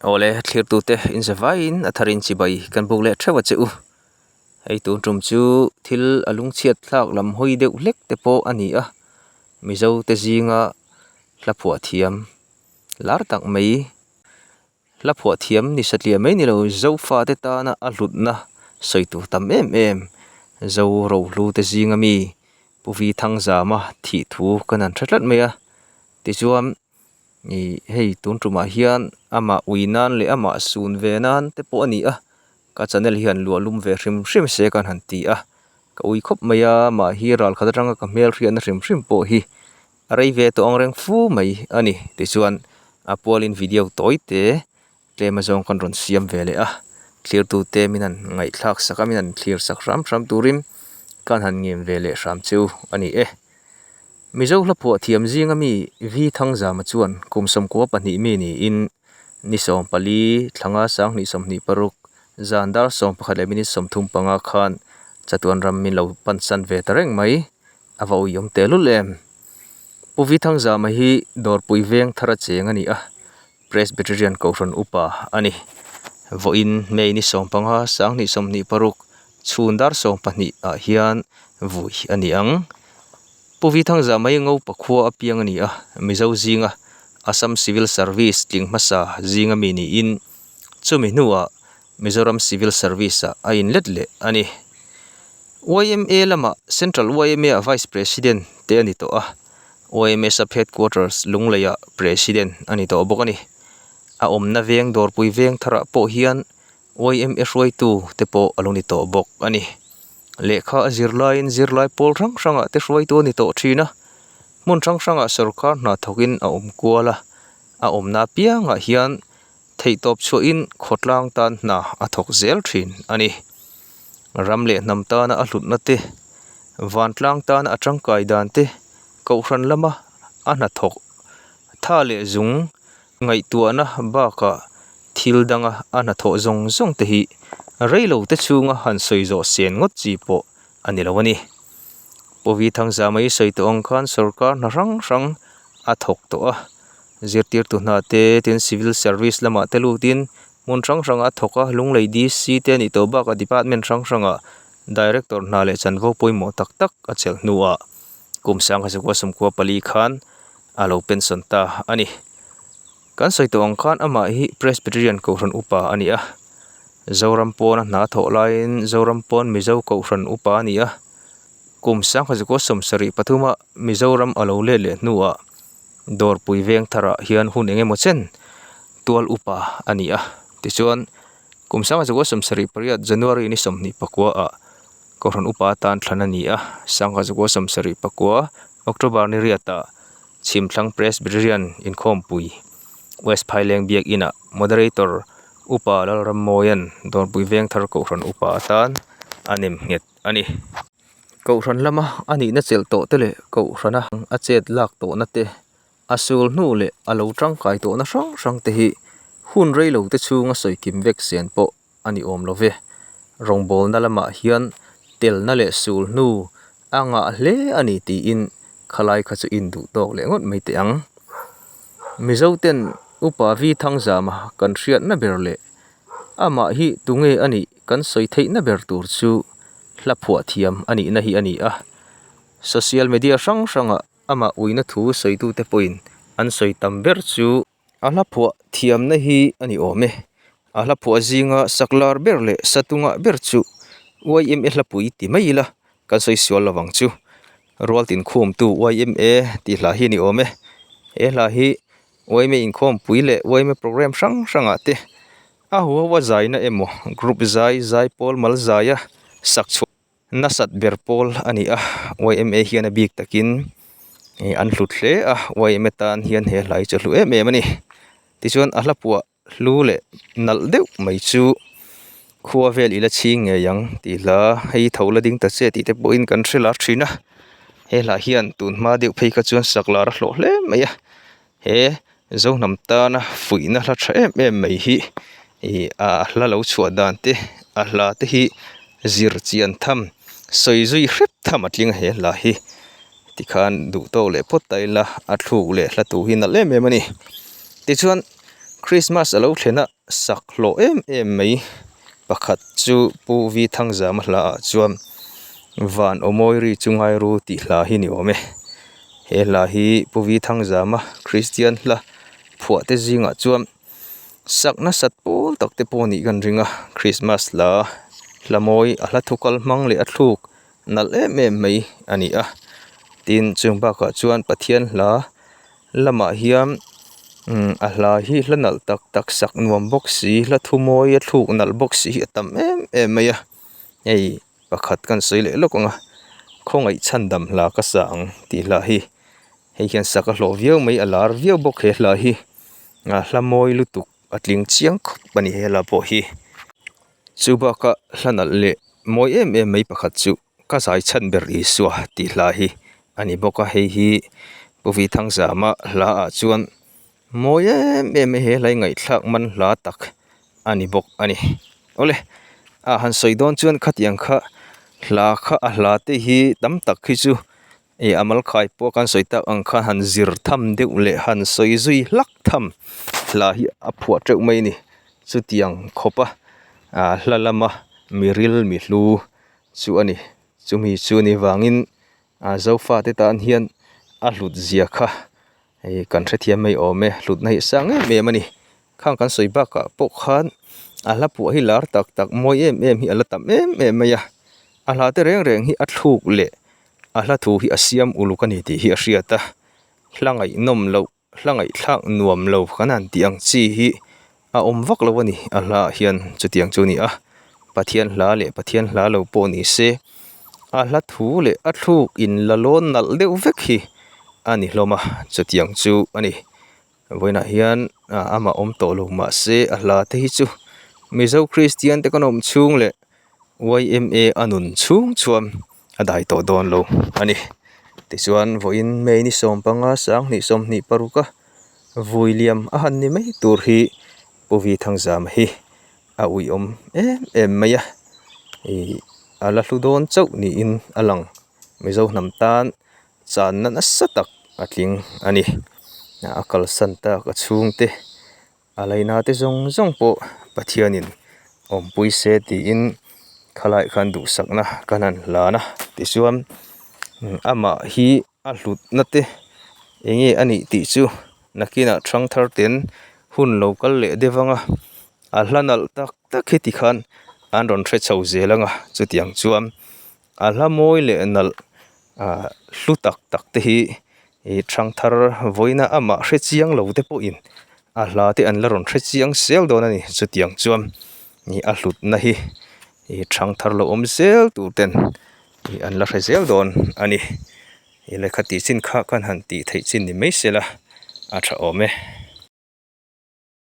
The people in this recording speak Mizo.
Awle thlirtute in za vaiin a tharin chibai kan buk leh theuh a che u. Hei tun tum chu thil a lungchhiat thlak lam hawi deuh hlek te pawh a ni a, Mizo te zinga hla phuah thiam lar tak mai hla phuah thiam ni satliah mai ni lo Zofa te tana a hlutna sawi tur tam em em Zo rohlu te zinga mi Pu Vi Thangzama thih thu kan han hre tlat mai a tichuan Ih hei tun tumah hian amah ui nan leh amah sun ve nan te pawh a ni a, ka channel hian luah lum ve hrim hrim se kan han ti a, ka ui khawp mai a, mah hi ral khat atanga ka hmel hriatna hrim hrim pawh hi a rei ve tawh ang reng fu mai a ni. Tichuan a pualin video tawi te tlem azawng kan rawn siam ve leh a, thlirtute min han ngaihthlak sak a, min han thlir sak hram hram turin kan han ngem ve leh hram chu a ni e. Mizo hla phuah thiam zinga mi V Thangzama chuan kum 12 mi niin ni 14 thlanga 2026 zan dar 11 leh minute 35 khan chatuan ram min lo pansan ve ta reng mai a va uiawm tehlul em. Pu V Thangzama hi Dawrpui veng thar a cheng a ni a, Presbyterian Kohhran Upa a ni. Vawiin May ni 15, 2026 chhun dar 12 ah hian vui a ni ang. Pu Vi Thangzah mai Ngopa khua a piang a ni a, Mizo zinga Assam Civil Service tling hmasa zinga mi niin chumi hnuah Mizoram Civil Service ah a inlet leh a ni. Yma lamah Central yma ah Vice President te a ni tawh a. Yma Sub Headquarters Lungleiah President a ni tawh bawk a ni. A awmna veng dawrpui veng tharah pawh hian yma hruaitu te pawh a lo ni tawh bawk a ni. Lehkha a zir laiin zirlai pawl hrang hrangah te hruaitu a ni tawh thin a, hmun hrang hrangah sawrkar hna thawkin a awm kual a, a awmna apiangah hian Theihtawp chhuahin khawtlang tan hna a thawk zel thin a ni. Ram leh hnam tana a hlutna te, vantlang tana a tangkai dan te, kohhran lama a hnathawk tha leh zung ngaihtuahna bakah thil danga a hnathawh zawng zawng te hi reilo te chhunga han sawi zawh sen ngawt chi pawh a ni lo a ni. Pawi Thangzama i sawi tawh ang khan sawrkar hna hrang hrang a thawk tawh a. Zirtirtu hna te tin civil service lamah te lutin hmun hrang hrangah a thawk a, Lunglei DC te a nih tawh bakah department hrang hrangah director hna leh chanvo pawimawh tak tak a chelh hnuah kum 1994 khan a lo pension ta a ni. Kan sawi tawh ang khan amah hi Presbyterian Kohhran Upa a ni a, Zoram pawna hna a thawh laiin Zoram pawn Mizo Kohhran Upa a ni a, kum 1973 ah Mizoram a lo let leh hnuah Dawrpui veng tharah hian hun eng emaw chen tual upa a ni a, tichuan kum 1978 January ni 29 ah Kohhran upa atan thlan a ni a, 1979 October ni riatah Chhimthlang Presbyterian inkhawmpui West Phaileng Biakinah Moderator Upa Lalrammawia'n Dawrpui veng thar Kohhran upa atan a nem nghet a ni. Kohhran lama a nihna chelh tawh te leh Kohhrana a chet lak tawhna te, a sul hnu leh a lo tangkai tawhna hrang hrang te hi hun rei lo te chhunga sawi kim vek sen pawh a ni awm lo ve. Rawngbawlna lamah hian telna leh sul hnu a ngah hle a ni tiin khalai kha chu induh tawk leh ngawt mai teh ang. Mizo ten Upa Vi Thangzama kan hriatna ber leh amah hi tunge a nih kan sawi theihna ber tur chu hla phuah thiam a nihna hi a ni a, social media hrang hrangah amah uina thu sawitute pawhin an sawi tam ber chu a hla phuah thiamna hi a ni awm e. A hla phuah zinga saklar ber leh satunga ber chu yma hlapui ti mai ila kan sawi sual lovang chu. Rual tinkhumtu yma tih hla hi a ni awm e. He hla hi yma inkhawmpui leh yma programme hrang hrangah te A huho a zaina emaw group zai zai pawl mal zaia sak chhuah nasat ber pawl a ni a, yma hian a bik takin ih an hlut hle a, yma tan hian he hla hi chu a hlu em em a ni. Tichuan a hla puah hlu leh nalh deuh mai chu khua vel ila chhing ngei ang tih hla hei tho la ding ta che tih te pawhin kan hre lar thin a, he hla hian tun hma deuh phei kha chuan sak lar a hlawh hle mai a. He Zohnam tana fuihna hla tha em em mai hi ih a hla lo chhuah dan te a hla te hi zir chian tham sawi zui hrep tham a tling a he hla hi tikhan duh tawk leh phawt ta ila a thluk leh hla tur hi nalh em em a ni. Tichuan. Christmas a lo thlen a sak hlawh em em mai pakhat chu Pu V Thangzama hla ah chuan van aw mawi ri chu ngai ru tih hla hi ni awm e. He hla hi Pu V Thangzama Kristian hla phuah te zingah chuan sak nasat pawl tak te pawh nih kan ring a Christmas hla hla mawi a hla thu kal hmang leh a thluk nalh em em mai a ni a tin chung bakah chuan Pathian hla lamah hian umm a hla hi hla nalh tak tak sak nuam bawk si hla thu mawi a thluk nalh bawk si hi a tam em em mai a hei pakhat kan sawi leh lawk ang a khawngaih chhan dam hla ka sa ang tih hla hi hei hian sak a hlawh viau mai a lar viau bawk he hla hi a hla mawi lutuk a tling chiang khawp a ni he hla pawh hi chu bakah hla nalh leh mawi em em mai pakhat chu. Ka zai chhan ber Isua tih hla hi a ni bawk a, hei hi Pu Vi Thangzama hla ah chuan mawi em em mai he hlai ngaihthlak man hla tak a ni bawk a ni. Awle a han sawi dawn chuan khatiang kha hla kha a hla te hi tam tak hi chu ih a mal khai pawh kan sawi tak ang khan han zir tham deuh leh han sawi zui hlak tham hla hi a phuah teuh mai a ni. Chutiang khawpa ah hla lama mi ril mi hlu chu a ni. Chumi chu ni vangin ah Zofate tan hian a hlut zia kha hei kan hrethiam mai awm e, hlutna hi a sang em em a ni. Khang kan sawi bakah pawh khan a hla puah hi lar tak tak mawi em em hi a la tam em em mai a, a hla te reng reng hi a thluk leh a hla thu hi a siam uluk a ni tih hi a hriat a, hla ngaihnawm loh Hla ngaihthlak nuam lo kan han tih ang chi hi a awm vak lo a ni. A hla ah hian chutiang chu a ni a, Pathian hla leh Pathian hla lo pawh ni se a hla thu leh a thluk in la lawn nalh deuh vek hi a ni hlawm a, chutiang chu a ni. Vawiinah hian amah awm tawh lo mahse a hla te hi chu Mizo Kristian te kan awm chhung leh yma a nun chhung chuan a dai tawh dawn lo a ni. Tichuan vawiin May ni 15 2026 a vui liam a han ni mai tur hi Pu Vi Thangzama hi a uiawm em em mai a, ih a la hlu dawn chauh niin a lang. Mizo hnam tan channa nasa tak a tling a ni. A kalsan tak a chhungte. A laina te zawng zawng pawh Pathianin awmpui se tiin khalai khan duhsakna kan han hlan a tichuan amah hi a hlutna te eng nge a nih tih chu nakinah thang thar ten hun lo kal leh deuh ang a a hla nalh tak tak hi tikhan an rawn hre chho zel ang a chutiang chuan. A hla mawi leh nalh ah hlu tak tak te hi ih thangthar vawiina amah hre chiang lo te pawhin a hla te an la rawn hre chiang zel dawn a ni. Chutiang chuan ih a hlutna hi ih thangthar lo awm zel tur ten ih an la hre zel dawn a ni. Ih lehkha tih chin kha khan han tih theih chin ni mai se la a tha awm e.